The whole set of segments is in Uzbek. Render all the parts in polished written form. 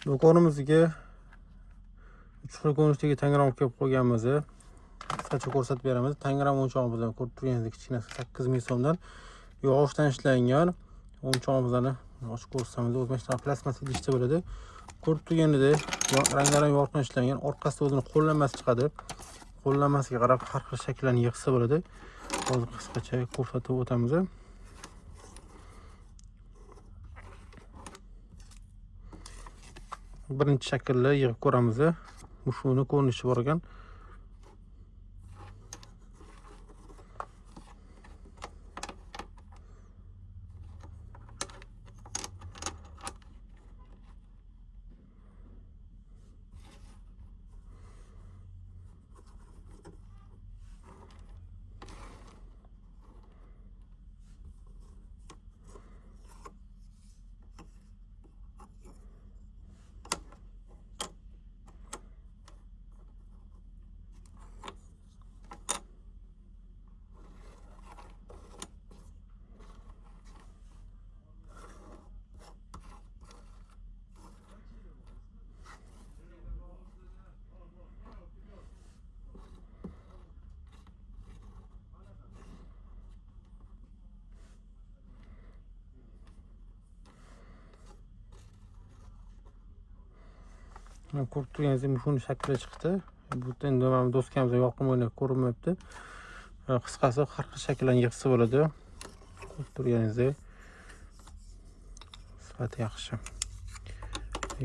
Do'konimizga 3 xil ko'rinishdagi tangram olib kelib qo'yganmiz. Qisqacha ko'rsatib beramiz. Tangram o'yinchog'imizni ko'rib turganingizdek kichkinasi 8000 so'mdan yog'ochdan ishlangan o'yinchog'imizni ochib ko'rsamiz, o'zi mana shunaqa plastmas idishda bo'ladi. Ko'rib turganingizdek ranglari ham yorqin ishlangan. Orqasida o'zini qo'llanmasi chiqadi. Qo'llanmasiga qarab har xil shakllarni yig'sa bo'ladi. Hozir qisqacha ko'rsatib o'tamiz. Birinchi shaklni yig'ib ko'ramiz. Mushuni ko'rinishi bor ekan. Ko'rib turganingizdek mushuni shakli chiqdi. Bu endi mana doskamizda yorqin o'ynab ko'rinmayapti. Qisqasi har xil shakllarni yig'sa bo'ladi. Ko'rib turganingizdek sifati yaxshi.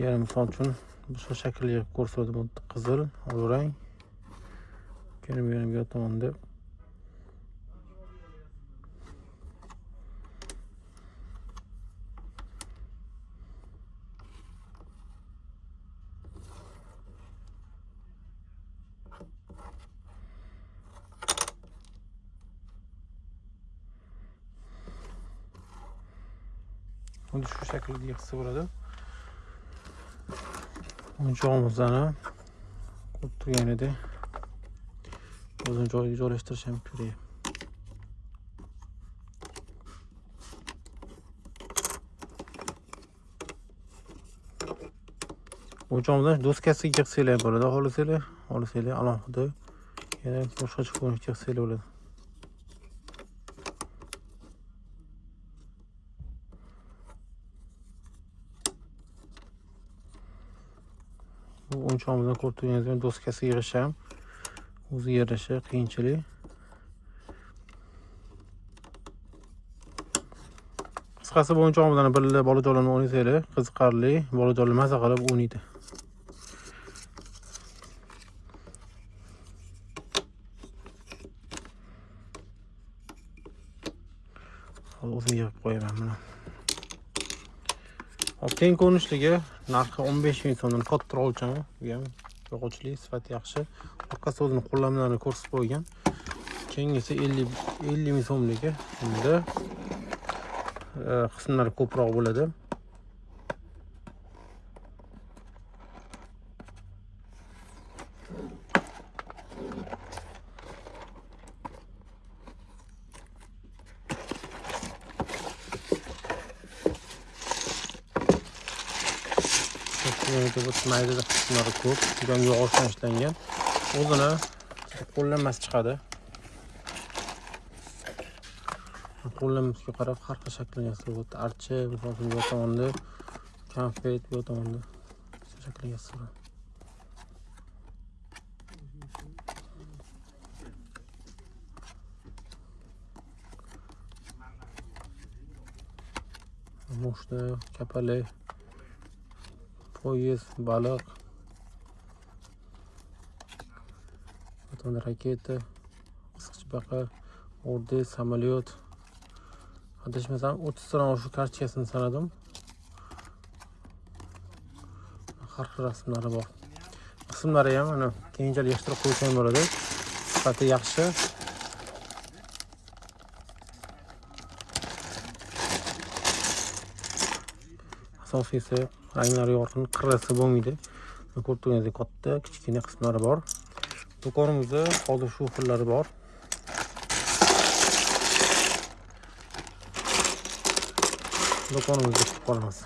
Yana misol uchun boshqa shaklni yig'ib ko'rsa bo'ladi. Bu qizil, oq rang. Keyin bu yana bu tomonda xuddi shu shaklda yig'sa bo'ladi. O'yinchog'imizni ko'rib turganidek o'zini joyiga joylashtirish ham kerak. O'yinchog'imizdan doskasiga yig'sanglar ham bo'ladi, xohlasanglar alohida yana boshqacha ko'rinishda yig'sanglar bo'ladi. Bu o'yinchog'imizni ko'rib turganingizdek doskasiga yig'ish ham o'ziga yarasha qiyinchilik. Qisqasi bu o'yinchog'imizni birga bolajonlarni o'ynasanglar, qiziqarli, bolajonlar maza qilib o'ynaydi. Hozir o'zim yig'ib qo'yaman buni. Hop, teng ko'rinishligi narxi 15 000 so'mdan kattaroq o'lchami. Bu ham yog'ochli, sifati yaxshi. Orqasida o'zini qo'llanmalarini ko'rsatib qo'ygan. Keyingisi 50 000 so'mligi. Bunda qismlari ko'proq bo'ladi. Mayda qismlari ko'p, bu ham yog'ochdan ishlangan. O'zini qo'llanmasi chiqadi. Qo'llanmasiga qarab har xil shaklni yasab bo'ladi. Archa, misol uchun bu tomonda konfet, bu tomonda shaklni yasab bo'ladi. Moshina, kapalak, poyezd, baliq, raketa, qisqichbaqa, o'rdak, samolyot. Adashmasam 30 tadan oshiq kartochkasini sanadim. Har xil rasmlari bor. Qismlari ham mana keyinchalik yig'ishtirib qo'ysa ham bo'ladi. Sifati yaxshi. Asosiysi ranglari yorqin, qirrasi bo'lmaydi. Ko'rib turganingizdek katta, kichkina qismlari bor. Do'konimizda hozir shu xillari bor. Do'konimizda kutib qolamiz.